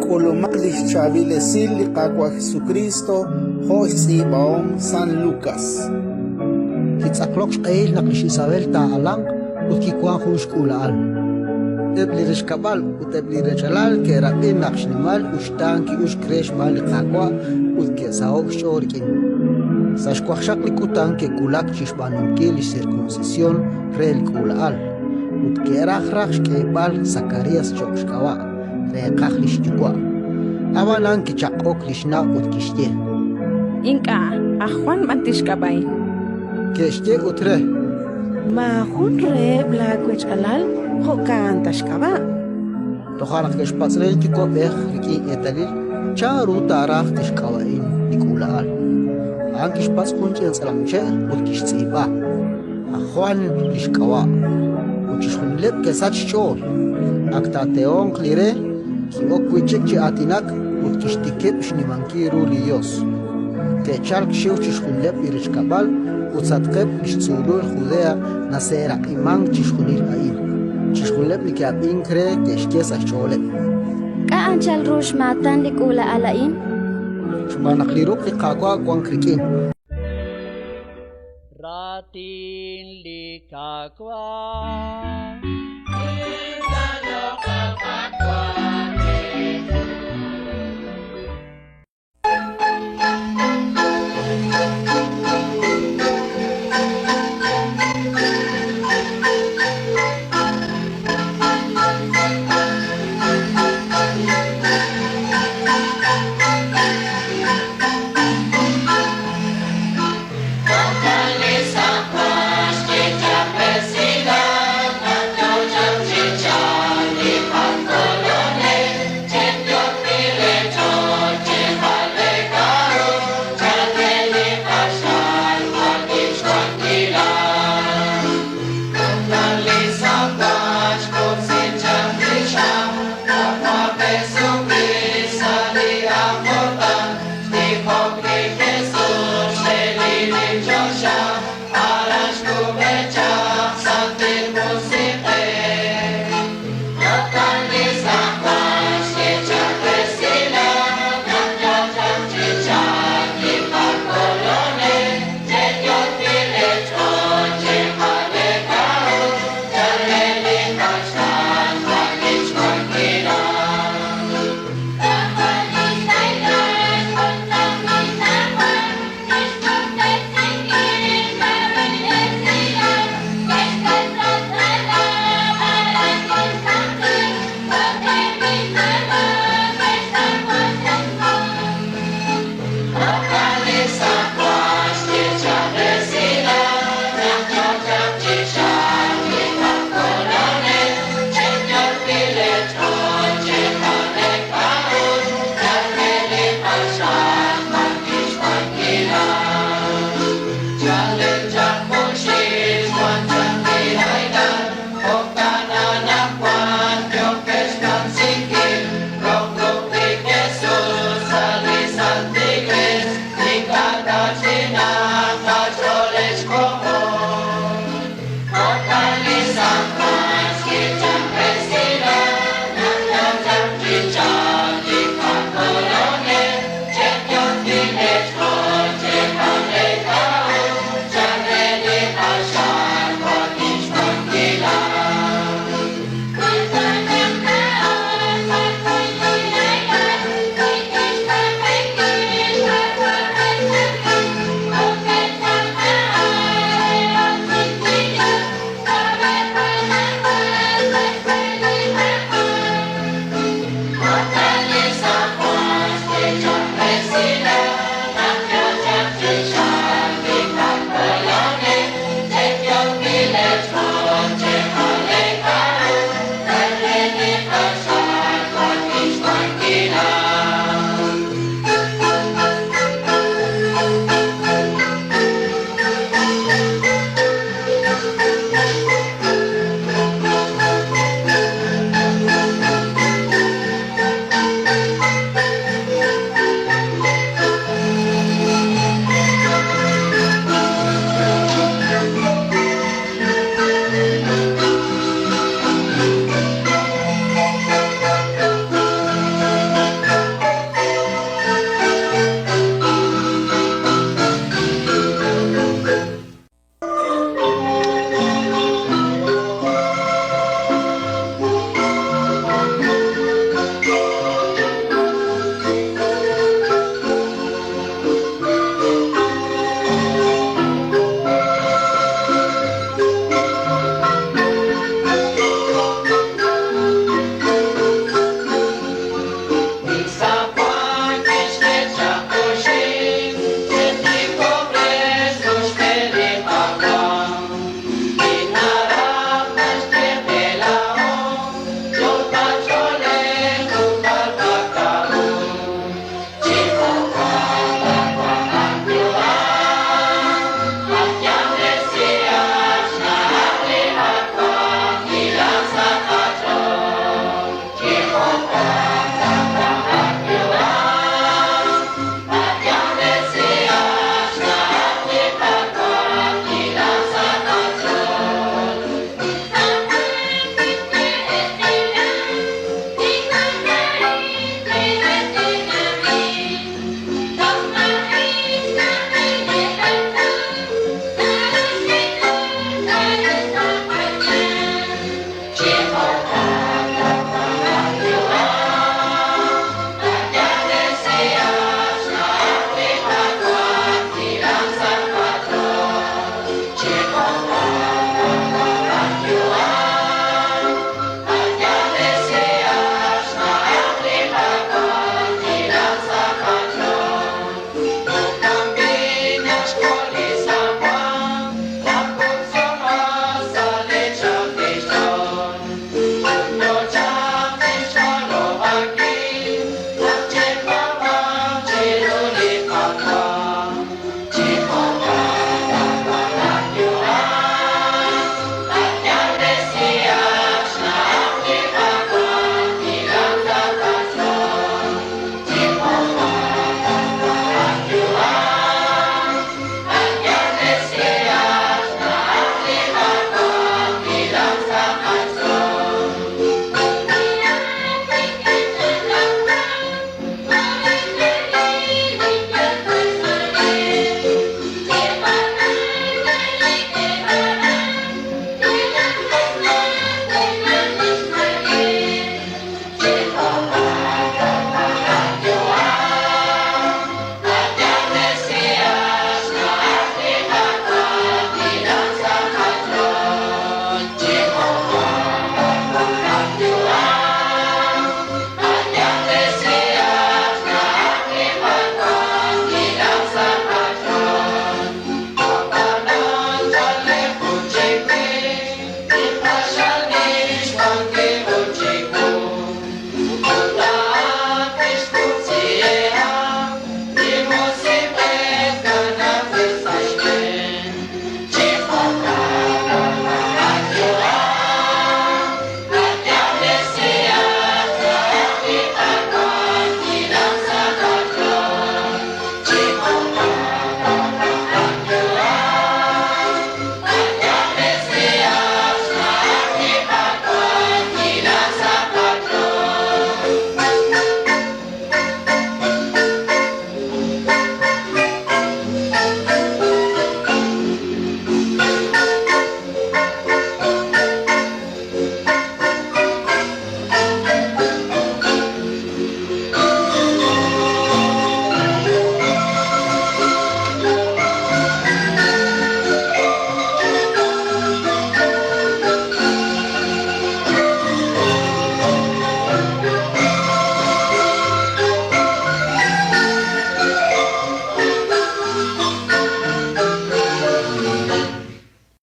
K'ulumaq li xchaab'il esil li Qaawa' Jesukriist jo' xtz'iib'ahom San Lukas. Kitz'aqlok xq'ehil naq lix Isabel taa'alanq ut kiwank jun xk'uula'al. Eb' li rechkab'al ut eb' li rech'alal ke'rab'i naq xnimal uxtaan ki'uxk re xb'aan li Qaawa' ut ke'saho'k xch'ool rik'in. Sa' xwaqxaq li kutan ke'wulak chi xb'aanunkil li xsirkunsisyon re li k'uula'al, ut ke'raj raj xk'eeb'al Sakarías cho'q xk'ab'a', reeqaj li xyuwa'. Ab'anan kichaq'ok li xna' ut kixye: Ink'a', aj Jwan b'an tixk'ab'a'in. Ke'xye ut re: Maajun reheb' laawech'alal jo'kan ta xk'ab'a'. Toja' naq ke'xpatz' re li yuwa'b'ej rik'in eetalil chanru taaraj tixk'ab'a'in li k'uula'al. A'an kixpatz' jun ch'ina tz'alamche' ut kixtz'iib'a: Aj Jwan li xk'ab'a'. Ut chixjunileb' ke'sachk xch'ool. Ak taatehonq li re, ki'ok wi' chik chi aatinak ut kixtikib' xnimankil ru li Yos. Ke'chalk xxiw chixjunileb' li rechkab'al ut sa'atqeb' li xtzuulul Judea naseeraq'imank chixjunil a'in. Chixjunileb' li ke'ab'ink re ke'xye sa' xch'ooleb': K'a' anchal ru xmaatan li k'uula'al a'in? Xb'aan naq li ruq' li Qaawa' wank rik'in. Raatin li Qaawa'.